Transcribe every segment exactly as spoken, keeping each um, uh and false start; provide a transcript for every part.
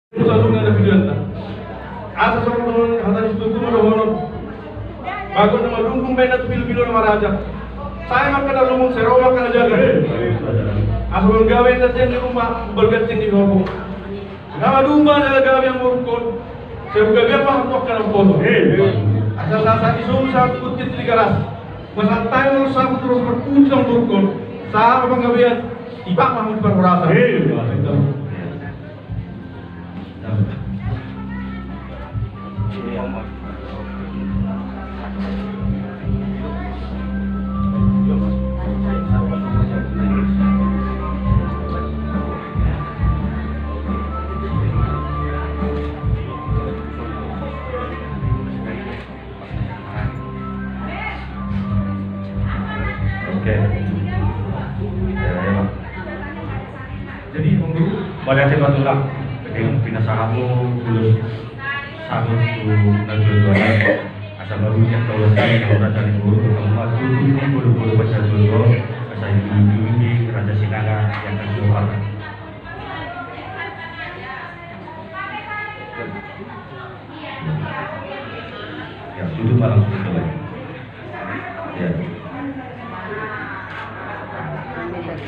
Saluhutna na piluanta. Asa songon hata ni situtu ma dohonon. Bagot na malunggulung baenna tu pilupiluna ma raja. Sai ma angka na lungun, sai ro ma angka na jaga. Asa umbalga baenna tiang ni ruma, umbalga tiang ni hopo. Na maduma jala gabe amang borungkon. Sai gabe ma hamu angka na umboto. Asa sahat ni solu sahat tu gunting Tigaras. Pasahat hami ma sahat tu ros marpuji amang borungkon. Sahat ma panggabean, tipak ma hamu di parhorasan. Oke. Ya, ya. Jadi, mauliate ma tulang, di na pinasahatmu, ulos sahat tu natuatua, asa marujak taulas ni raja ni boru, tu hamu ma tutu ni boru-boru pasahat tuatua, asa diuji-uji Raja Sinaga di angka sihohot. Ya, tutu ma langsung, coba. Ya.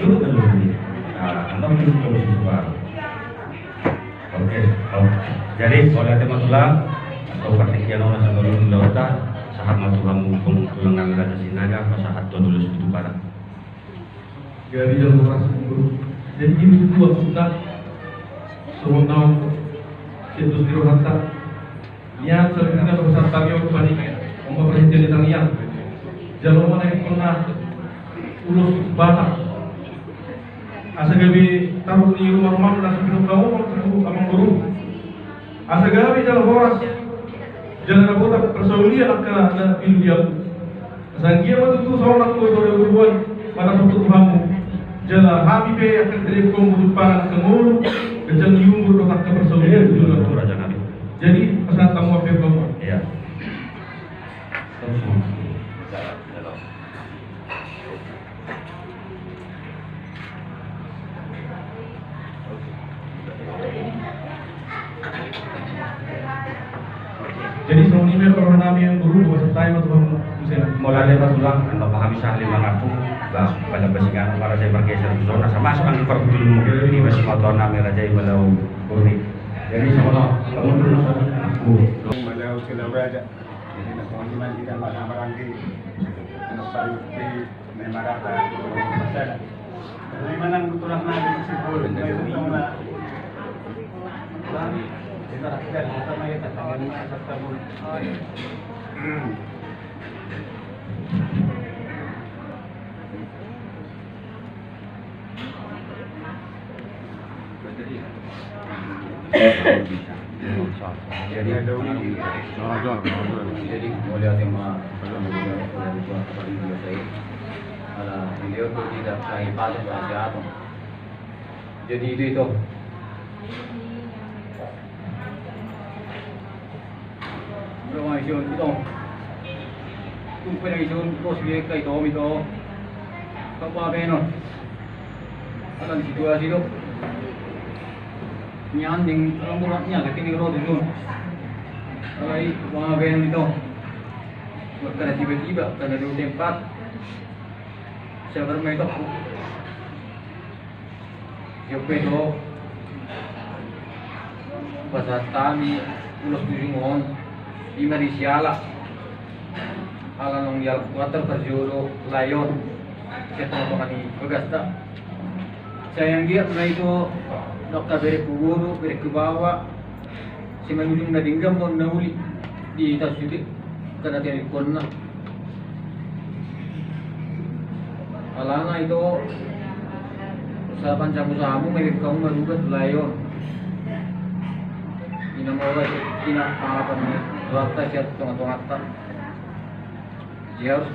Tutu kan dulu. Nah, antum tutu kan bisa, Pak. Oke, oke. Jadi, mauliate ma tulang, antong partingkian on asa baru di lauta, sahat ma tu hamu, tulang nami Raja Sinaga, pasahat tu ulos tutu, Pak. Gabe jala horas, Guru. Jadi, di buku waktu kita, songon naung sian dos ni rohanta. Nian saluhutna pasahat hami on rupani, on ma parhitean ni tangiang. Jalo ma na ingkon na ulos Batak. Asa gabe taruk ni ruma-rumamu na so pinungka on, amang boru. Asa gabe jala horas, jala na botak parsaulian angka na pilu di hamu. Asa anggiat ma tutu songon na tuatua di hamu, mata sokot tu hamu. Jala hami pe angka na tingki on, tutu pangan angka ngolu, ganjang ni umur dohot angka parsaulian. Iya, betul, betul, raja nami. Jadi, pasahat hamu hape, Bapak. Iya. Terus, Mas. Jadi, songon i ma, roha nami, amang boru, pasahat hami ma tu hamu, Musena. Mauliate ma tulang, antong hami sahat lima ratus, bah, pada basian, para saya bergeser ke zona, sama masuk angin perputulmu, di masih motor nami, raja i Malau Boni. Jadi, songon i, kamu dulu, songon i, aku. Malau Silau Raja. Jadi, na songon i ma hita marhaha maranggi. Na paling di, na marata, na marata. Jadi, manang tulang nami, si Bol, na i ma. Tulang, di tarakhir, kita ma, kita tangan, kita tangan. Jadi, jadi, mauliate ma, ala beliau tu tidak sai patut lah siapa. Jadi itu, itu. Ro ma ison ito. Tung pe na ison, ros dia ka ito, ito. Tapa benon. Ala ni situasi do. Nian ding, ala muratnya, lakini ro tu son. Alai, tapa benon ito. Buat kada tiba-tiba, kada di tempat. Sabar ma ito. Io pe do, pasahat hami ulos tu jumon, ima di siala. Ala naung dialap Tuhan tarparjolo lae on sian tonga-tonga ni bagasta. Sai anggiat ma ito, angka berengku boru, berengku baoa, sai manujung na denggan ma on na uli di hita sude, angka na tiar ingkonna. Alana ito, sapanjang usahamu, meripe hamu marubat lae on. Ina mauliate, ina harapan ni Tuhanta sian tonga-tonganta. Jadi harus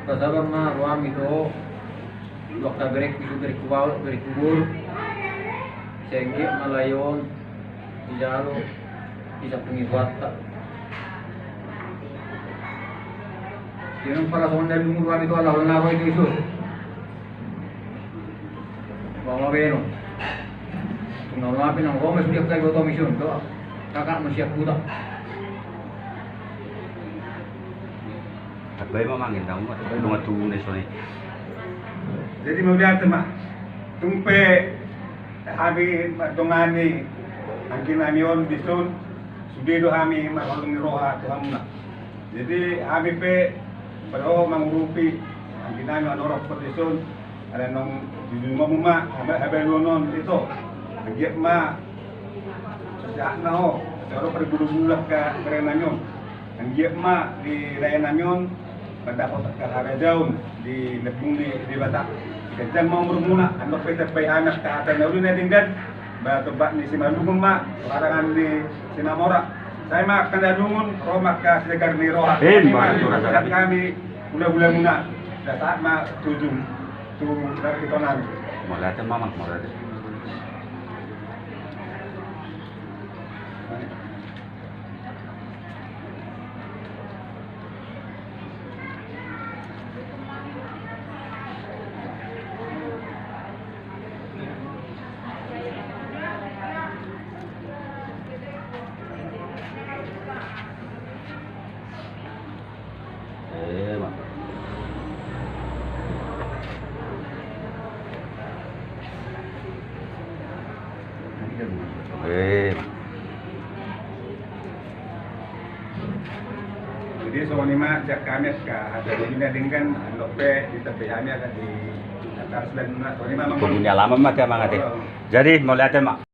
pasabar ma roham ito, tu angka berengku, berengku baoa, berengku boru. Sai anggiat ma lae on dijalo, disampingi Tuhanta. Jadi, pala songon na lungun roham ito, ala holan na ro ito ison. Baoa ma benon. Nang ro pe nang ro ma sude angka ibotomi songon i do. Kakak ma sian huta. Tabai ma mangan daun ma. Tabai ma. Dongan tubu na songon i. Jadi mauliate ma. Tung pe hami mandongani anggi nami on dison, sude do hami marholong ni roha tu hamuna. Jadi hami pe, pado mangurupi anggi nami Manortor dison, ala naung dijujung hamu ma haba-, habaluon on ito. Anggiat ma so sehat na ho, so ro parguru-guru angka bere nami on. Anggiat ma di raja nami on mandapot angka harajaon di lambung ni Debata. Ganjang ma umurmuna, andok pe tabai hami angka hata na uli na denggan. Ba tombak ni Simalungun ma, harangan ni Simamora. Sai ma angka na lungun, ro ma angka sidegar ni roha. Ima, hami ma, tu raja nami. Hami hula-hulamuna, da sahat ma tu ujung, tu Narkiton nami. Mauliate ma, Amang, mauliate. Eh, ma. Eh, ma. Jadi songon i ma sian hami angka hata na uli na denggan, andok pe ditabai hami angka di atas dan na songon i ma, Amang. Poguni alaman ma te, Amang, ate. Oh. Jadi mauliate ma.